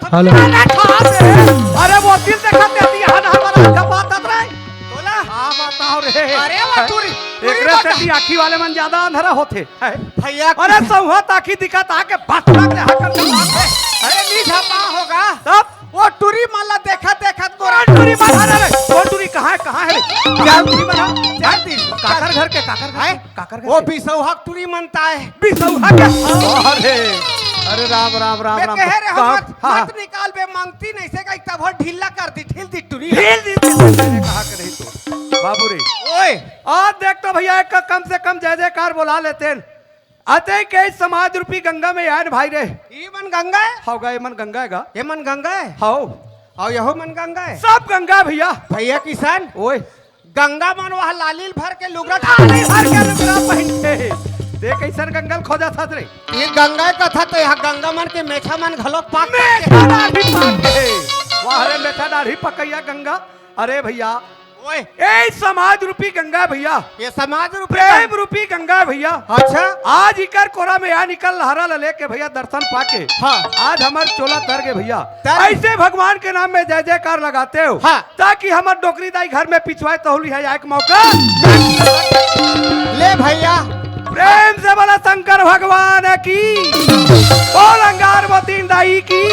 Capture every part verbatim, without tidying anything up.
Hello. अरे वो दिल देखा ते अभी हन हमारा जब बात रे। तोला? हाँ, बात ना हो रे। अरे वो टूरी, टूरी एकरे बात। सेती आँखी वाले मन ज्यादा अंधरा होथे। भैया अरे सौहा ताकी दिखा ताके बात ना ले हाकर के बात है। अरे नी झपा होगा। तब? वो टूरी मन ला देखत देखत तोरा टूरी मन, अरे, अरे, वो टूरी कहाँ है, कहाँ है? क्या टूरी मन? जल्दी। काकर घर के, काकर घर के, हैं? काकर घर वो के। बिसौहा टूरी मनता है। बिसौहा के? अरे, अरे राम, राम, राम, मैं राम। कहे रे, कहाँ? मत, हाँ, हाँ। मत निकाल बे, मांगती नहीं से कहीं तब हो ढीला कर दी, ढील दी टूरी। ढील दी, ढील दी, मैंने कहा कि नहीं तो। बाबू रे। ओए। आज देख तो भैया, एक कम से कम जय जयकार बोला लेते हैं। अते के समाज रूपी गंगा में आयन भाई रे। ई मन गंगा है? हाव गा, ये मन गंगा है गा। ये मन गंगा है? हाव। और यहो मन गंगा है? सब गंगा है भैया। भैया किसान। ओए। गंगा मन वहाँ लालील भर के लुगरा लालील भर के लुगरा पहन के। देख कैसन गंगल खोजा था रे। ये गंगा का था तो यहाँ गंगा मन के मेछा मन घलो पाक मेछा दाढ़ी पाक के। वाह रे मेछा दाढ़ी पकैया गंगा। अरे भैया, ओए। ए समाज रूपी गंगा भैया। ये समाज रूपी प्रेम गंगा। रूपी गंगा भैया। अच्छा। आज इकर कोरा में आ निकल लहरा ला लेके भैया दर्शन पाके। हाँ। आज हमर चोला तर गे भैया। तर। ऐसे भगवान के नाम में जय जयकार लगाते हो। हाँ। ताकि हमर डोकरी दाई घर में पिछवाए तहुली है एक मौका। ले भैया। प्रेम से बोला शंकर भगवान की। बोल अंगार मोतीन दाई की।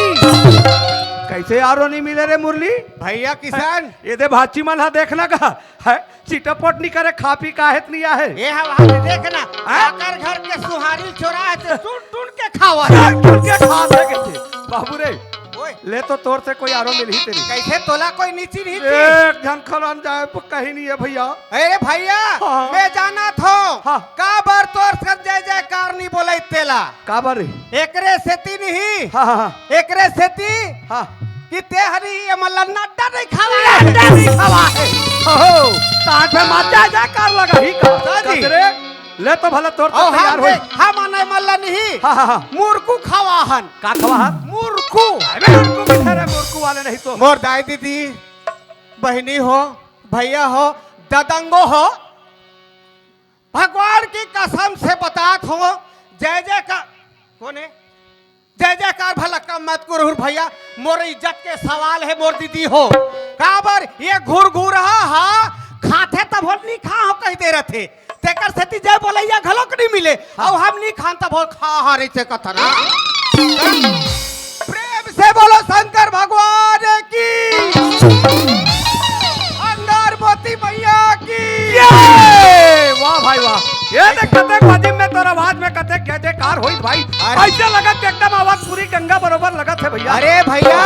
कैसे आरो नहीं मिले रे मुरली? भैया किसान। ये दे भाची मन हा देखना का है, चिटपट नहीं करे, खा पी का हेत नहीं आहे। ये हवा से देखना, हैं? आकर घर के सुहारी चोरा है, तो टूट टूट के खावा है। टूट के खा सके थे। बाबू रे, ओए। ले तो तोर से कोई आरो मिल ही तेरी। कैसे तोला कोई नीची नहीं थी? एक झन खलन जाए, वो कहीं नहीं है भैया। अरे भैया, हाँ। मैं जाना था। हाँ। का बर तोर से जय जयकार नहीं बोले तेला? काबर रे? एकरे सेती नहीं। हाँ, हाँ, हाँ। एकरे सेती हाँ। कि ते हरी ये मल्ला नड्डा नहीं खावा है। नड्डा नहीं खावा है। ओहो, ताज पे मार जा, जा कार लगा ही का। हाँ जी। कचरे, ले तो भला तोर तो ओ, तैयार हम होई। दे-, हम आने मल्ला नहीं। हाँ, हाँ, हाँ। मुरकू खावा हन। का खावा हन? मुरकू। अबे मुरकू किधर है? मुरकू वाले नहीं तो। मोर दाई दीदी, बहिनी हो, भैया हो, ददंगो हो, भगवान की कसम से बतात हो, जय जय का, कौन है? जय जयकार भला कम मत करो भैया, मोर इज्जत के सवाल है मोर दीदी हो। काबर ये घुरघुरहा हा खाथे तब हो नहीं खा हो कह दे रथे, तेकर सेती जय बोलैया घलो के नहीं मिले। हाँ। अब हम नहीं खान तब हो खा हा रही से कथना। प्रेम से बोलो शंकर भगवान की। अंगार मोती मैया की। ये! वाह भाई वाह। ये देख कतेक बाजी में तोर आवाज में कतेक जय जयकार होई भाई। अरे। ऐसे लगत कि एकदम आवाज पूरी गंगा बरोबर लगत है भैया। अरे भैया,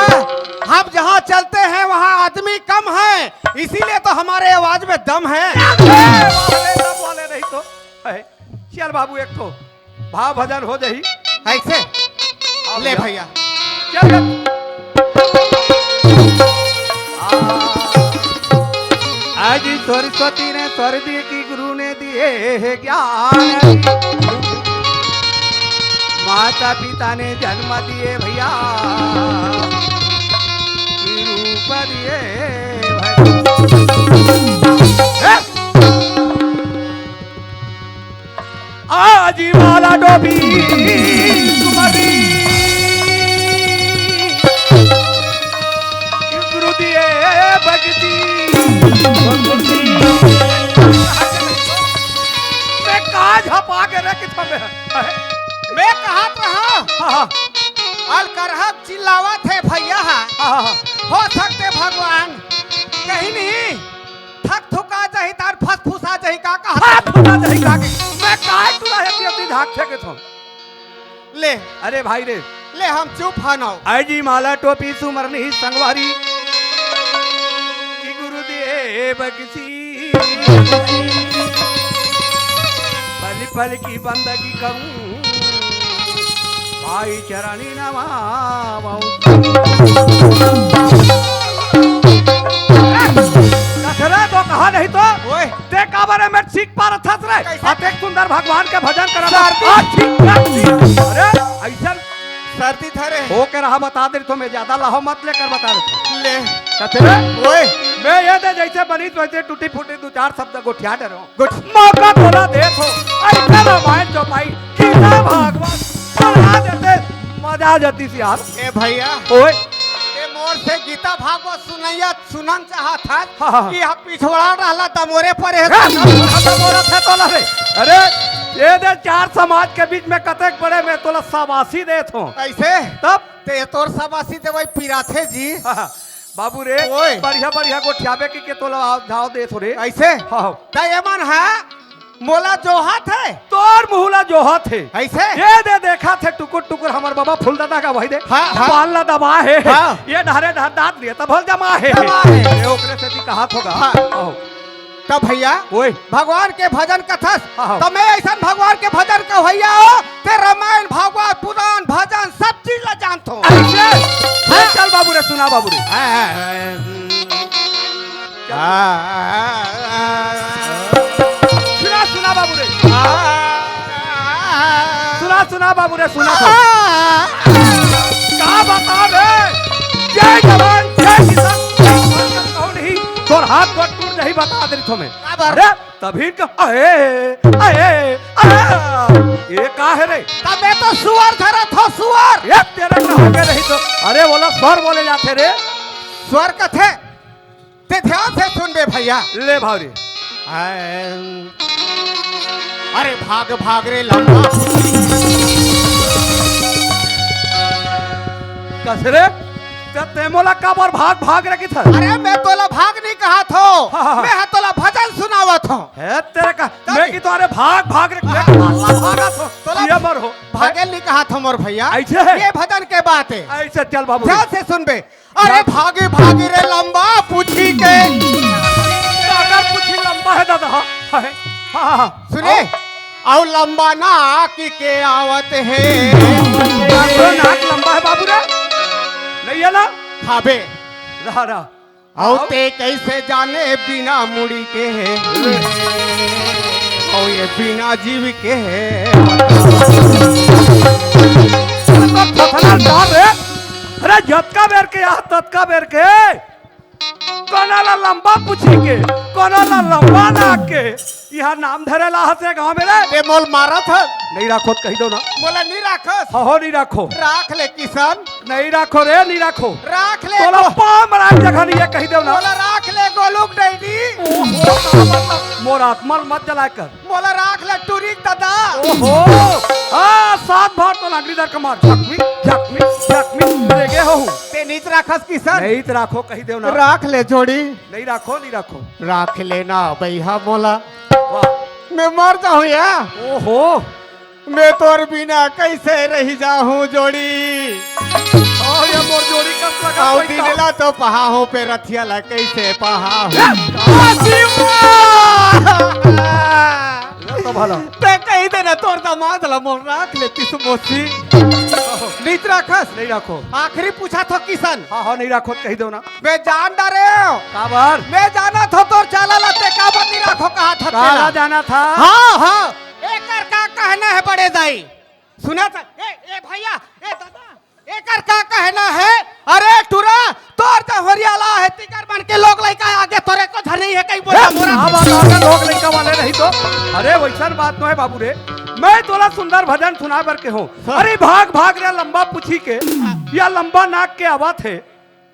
हम जहाँ चलते हैं वहाँ आदमी कम है, इसीलिए तो हमारे आवाज में दम है। अरे वाह रे, दम वाले नहीं तो। है। चल बाबू, एक ठो भाव भजन हो जाही। ऐसे? आओ ले भैया। भैया। चल, चल। आज सरस्वती ने स्वर दिए कि गुरु ने दिए ज्ञान, माता पिता ने जन्म दिए भैया, कि रूप दिए भैया। हे! आज माला डोबी तुम्हारी गुरु दिए भक्ति। मैं का झपा के रख था मैं। मैं कहा तो हाँ। हाँ, हाँ। अलकरहा चिल्लावत है भैया। हाँ, हाँ, हाँ। हो सकते भगवान कहीं नहीं थक थुका जाही तार फसफुसा जाही का कहा? फसफुसा जाही का के? मैं काय तुरा है अपनी धाक फेंके थो। ले। अरे भाई रे। ले हम चुप हन हो। आई जी माला टोपी सुमरनी संगवारी। कि गुरुदेव की पल पल की बंदगी करूं। भाई चरणी नमावं। कसरा तो कहा नहीं तो। ओए। ते काबर में सीख पा रहा था रे। कैसे? अतेक सुंदर भगवान के भजन करत हो। सर्दी। आज ठीक, आज ठीक। अरे, ऐसा सर्दी धरे। हो के रहा बता दे तो मैं ज्यादा लाहो मत लेकर बता दे। ले। कथे रे? ओए। मैं ये दे जैसे बनी तो ऐसे टूटी फूटी दो चार शब्द गोठिया डरो। गुड। मौका तोला दे तो ऐसा रामायण जो भाई कितना भागवत पढ़ा देते। जा जाती सी यार। ए भैया, ओए। ए मोर से गीता भागवत सुनैया सुनन चाहत हस हाँ, हाँ। कि हम पिछवाड़ा रहला त मोरे परे हे। ए, खत्म हो रहा था तोला रे। अरे, ये दे चार समाज के बीच में कतेक बड़े मैं तोला शाबाशी देत हूँ। ऐसे? तब? ते तोर शाबाशी देवई पिराथे जी। हाँ, हाँ। बाबू रे, ओए। बढ़िया बढ़िया गोठियाबे की के तोला धाव देत हो रे। ऐसे? हाँ, हाँ। त एमन हा मोला जोहत हे। तोर मुँह ला जोहत हे। ऐसे? ये दे देखत हे टुकुर टुकुर हमर बाबा फूल दादा का वही दे। हाँ, हाँ। बाल ला दबा हे। हाँ। ये डहरे डहर दाँत लिए तब हल जमा हे। जमा हे। ये ओकरे सेती कहत होगा। हाँ। आओ। त भैया, ओए। भगवान के भजन कथस, हाँ, हाँ। त मैं ऐसन भगवान के भजन कहवैया हो, ते रामायण, भागवत, पुराण, भजन, सब चीज ला जानत हो। ऐसे? हाँ। चल बाबू रे, सुना बाबू रे। हाँ, हाँ, हाँ। चल। हाँ, हाँ, हाँ, हाँ। सुना, सुना बाबू रे। हाँ, हाँ, हाँ। सुना, सुना बाबू रे, सुना तो। हाँ। का बता रे? जय जवान, जय किसान। कहूँ नहीं, तोर हाथ गोड़ टूट जाही, बता दे रही थो मैं। का बात? अरे, तभी का, अहे, अहे, अहे, ये का हे रे? तबे तो सुअर धरत हो, सुअर। ये तेरा कहाँ के नहीं तो, अरे बोला, स्वर बोले जाथे रे। स्वर कथे? ते ध्यान से सुन बे भैया। ले भाव रे। अरे भाग भाग रे लंबा। कस रे? ते, ते मोला काबर भाग भाग रे किथस? अरे मैं तोला भाग नहीं कहत हो। हाँ, हाँ, हाँ। मैं हा तोला भजन सुनावत हो। हे तेरे का, तब मैं की तो अरे भाग भाग रे, मैं हाँ। काला भागत हो। तोला ये मर हो। भागे नहीं कहत हो मोर भैया। ऐसे है? ये भजन के बात है। ऐसे चल बाबू। ध्यान से सुन बे। अरे भागी भागी रे लंबा पूछी के। अगर पूछी लंबा है दादा। हाँ, हाँ, हाँ। सुने, आओ। अउ लंबा नाक के आवत हे। अरे नाक लंबा है बाबू रे। नहीं है ना? हाँ बे। रहा, रहा। अउ आओ। ते कैसे जाने बिना मुड़ी के हे? अउ ये बिना जीव के हे? तो थथना डाल रे। अरे जतका बेर के यहाँ, ततका बेर के। कोना ला लंबा पूछी के, कोना ला लंबा नाक के। यहाँ नाम धरे ला हंसे गाँव में रे। ते मोल मारत हस। नहीं राखो त कही दो ना। मोला नहीं राखस। हो, हो, नहीं राखो। राख ले किसान। नहीं राखो रे, नहीं राखो। राख ले तोला गो- पाँव मराए जगह नहीं है, कही दो ना। मोला राख ले गोलुक डैडी। ओहो, मोर आत्मा ल मत जलाए कर। मोला राख ले टूरी के दादा। ओहो। हाँ, सात बार तो लांगड़ी दर कमार। जख्मी, जख्मी, जख्मी। देगे हो। ते नीच राखस किसन। नहीं त राखो, कही देव ना। राख ले जोड़ी। नहीं राखो, नहीं राखो। राख लेना भैया मोला। वाह। मैं मर जाऊँ या। ओहो। मैं तोर बिना कैसे रह जाऊँ जोड़ी। ओ, ये मोर जोड़ी कब तक आओ कोई दिन काम? ला तो पहा हूँ पे रथिया ला कैसे पहा हूँ। ए, आ, शिवा! ये तो भला। ते कही दे ना तोर दामाद ला मोर राख ले तिस मोसी। नीच राखस। नहीं राखो। आखिरी पूछा थो किसन। हाँ, हाँ, नहीं राखो, कही दो ना। मैं जान डारे हो। काबर? मैं जाना थो तोर चाला ला ते काबर नहीं राखो कहा था काला तेला। जाना था। हाँ, हाँ। एकर का कहना है बड़े दाई? सुना था? ए, ए भैया, ए दादा, एकर का कहना है? अरे टुरा, तोर जहरिया ला है, तिकर मन के लोग लइका आगे तोरे को झन नहीं है, कहीं बोला ए, मोरा। हाँ, बात आगे लोग लइका वाले नहीं तो। अरे वैसन बात तो है बाबू रे, मैं तोला सुंदर भजन सुना बर के हूँ। हाँ। अरे भाग भाग रे लंबा पूछी के, या लंबा नाक के आवत है।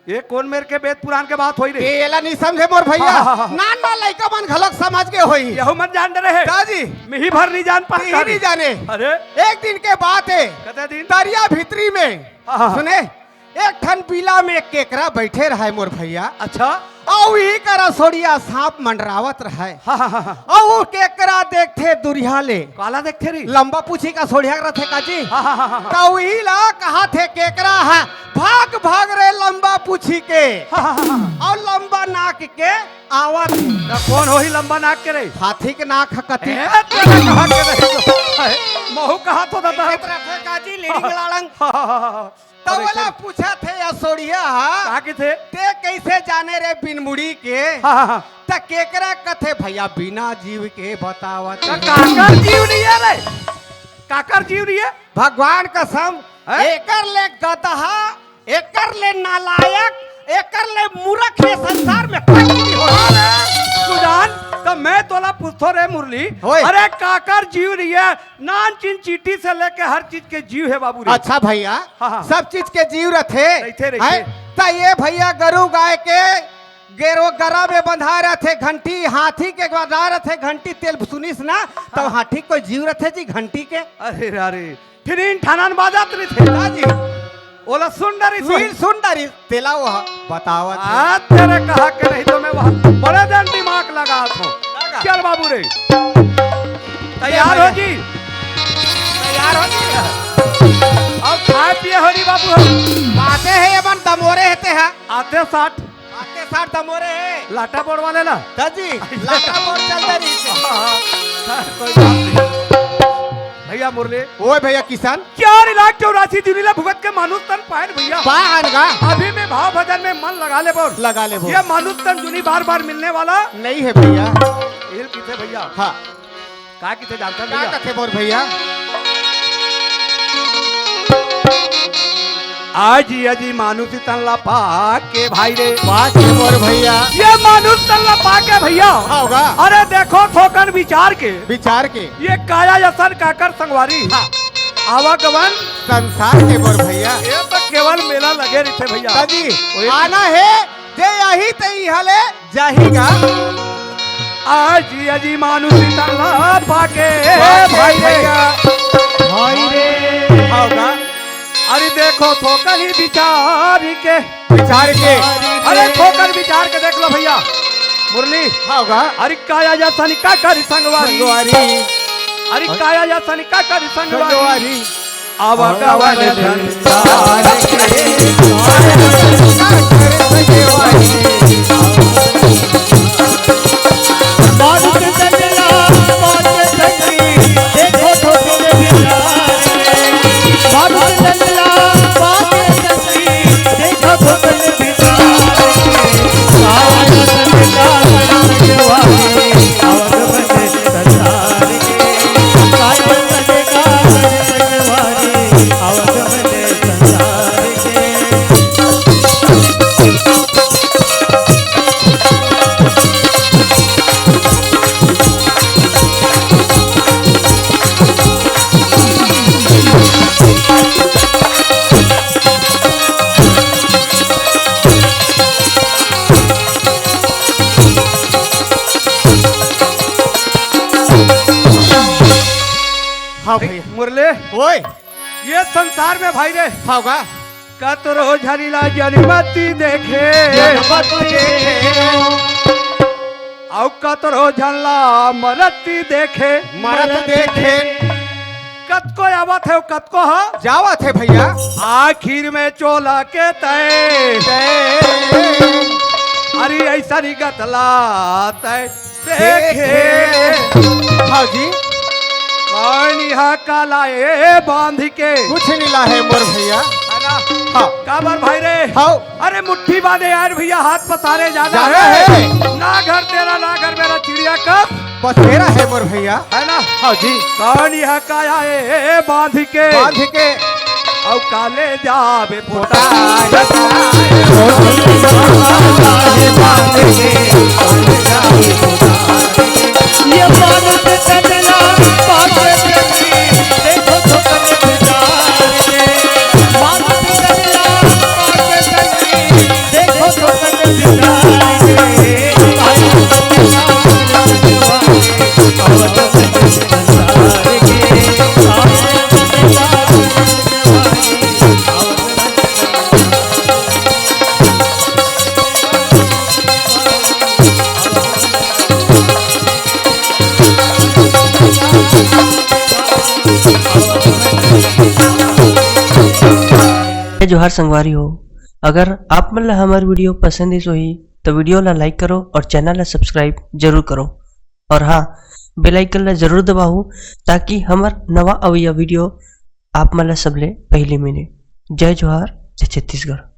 ये कौन मेर के वेद पुराण के बात होई रे? ये एला नहीं समझे मोर भैया। हाँ, हाँ, हाँ। नान नान लइका मन घलक समझ के होई। यहू मन जान रहे। का जी? मिही भर नहीं जान पा मिही का नहीं रे? जाने। अरे। एक दिन के बात है। कते दिन? दरिया भीतरी में। हाँ, हाँ, हाँ। सुने, एक ठन बिला में केकरा बैठे रहे मोर भैया। अच्छा। अउ ई करा सोड़िया सांप मंडरावत रहे। हाँ, हाँ, हाँ, हाँ। अउ केकरा देखथे दुरिहा ले। काला देखथे रे? लंबा पूछी का सोड़िया रथे का जी? हाँ, हाँ, हाँ, हाँ, हाँ। त उही ला कहा थे केकरा है, भाग भाग रे लंबा पूछी के। हाँ, हाँ, हाँ, हाँ। अउ लंबा नाक के आवत हे। त कौन होही लंबा नाक के रे? हाथी के नाक ह कथी? ए, तेरा कहा के रही तो? महू कहा तो दादा। कहत रथे का जी लीडिंग लाड़ंग। हाँ, हाँ, हाँ, हाँ। त अरे ओला चल। पूछा थे या सोड़िया हा, का के थे? ते कैसे जाने रे बिन मुड़ी के? हाँ, हाँ, हाँ। त केकरा कथे भैया बिना जीव के बतावत। त काकर जीव नहीं है रे? काकर जीव नहीं है? भगवान कसम, हैं? एकर ले गदहा, एकर ले नालायक, एकर ले मूर्ख ये संसार में कोई नहीं हो। अरे, सुजान, त मैं तोला पूछथों रे मुरली, होय। अरे काकर जीव रहिथे? नानचिन चींटी से लेके हर चीज के जीव हे बाबू रे। अच्छा भैया, हाँ, हाँ। सब चीज के जीव रथे। रहिथे, रहिथे। हैं? त ये भैया गरू गाय के गेरो गरा में बंधा रथे घंटी, हाथी के बंधा रथे घंटी, तेला सुनिस ना, त हाँ। हाथी कोई जीव रथे जी घंटी के? अरे रे रे, फिर इन ठानन बाजत रहिथे। का जी? ओला सुन डरिस सील होही। सुन डरिस, तेला वो बतावत हे। आ, तेरे कहा के नहीं तो मैं वहाँ बड़े दिन दिमाग लगाथों। लगा। चल बाबू रे, तैयार हो जी। तैयार हो जी। अब खाए पिए हो जी बाबू हो। बाते हे, ये मन दमोरे हे ते हा। आते साठ। आते साठ दमोरे हे। लाटा बोर्ड वाले ला। दाजी, लाटा बोर्ड चलते रही। हाँ, हाँ, कोई बात नहीं। भैया मुरली। ओए भैया किसान। चार लाख चौरासी जुनी ला भुगत के मानुष तन पाएन भैया। पाएन गा। अभी मैं भाव भजन में मन लगा लेबोन। लगा लेबोन। ये मानुष तन जुनी बार बार मिलने वाला नहीं हे भैया। एला कथे भैया। हाँ। का कथे जानथस का भैया? कथे मोर भैया? अजी अजी मानुष तन ला पाके भाई रे। पाके मोर भैया। ये मानुष तन ला पाके भैया। हाँ होगा। अरे देखो थोकन विचार के। विचार के। ये काया असन काकर संगवारी। हाँ। आवागमन। संसार के मोर भैया। ये तो केवल मेला लगे रहिथे भैया। दाजी, ओए। आना हे, जे आही ते इहाँ ले जाही गा। अजी अजी मानुष तन ला पाके भाई रे। भाई रे। हाँ गा। अरे देखो थोकन ही विचार के। विचार के। अरे थोकन विचार के देख लो भैया। मुरली। हाँ गा। अरे काया असन काकर संगवारी। संगवारी। अरे काया असन काकर संगवारी। संगवारी। आवागमन संसार के। हाँ भैया। मुरली। ओए। ये संसार में भाई रे। हाँ गा। कतरो झन ला जनमत देखे। जनमत देखे। अउ कतरो झन ला मरत देखे। मरत देखे। कतको आवत हे, कतको ह। जावत हे भैया। आखिर में चोला के तय। तय। अरे अइसनी गत ला तय। देखे। देखे। हाँ जी। कौन इहाँ काला ए बांध के? कुछ नहीं लाहे मोर भैया। है ना? हाँ। काबर भाई रे? हाँ। अरे मुट्ठी बांधे यार भैया, हाथ पसारे जाना जाना है। है। ना घर तेरा, ना घर मेरा, चिड़िया का बसेरा है मोर भैया। है ना? हाँ जी। कौन इहाँ काया ए बांध के? बांध के। अउ काले जाबे पोटा। जोहार संगवारी हो, अगर आप मन ला हमर video पसंद आइस होही, तो video ला like करो और channel ला subscribe जरूर करो। और हाँ, bell icon ला जरूर दबाओ, ताकि हमर नवा अवइया video आप मन ला सबले पहली मिले। जय जोहार, जय छत्तीसगढ़।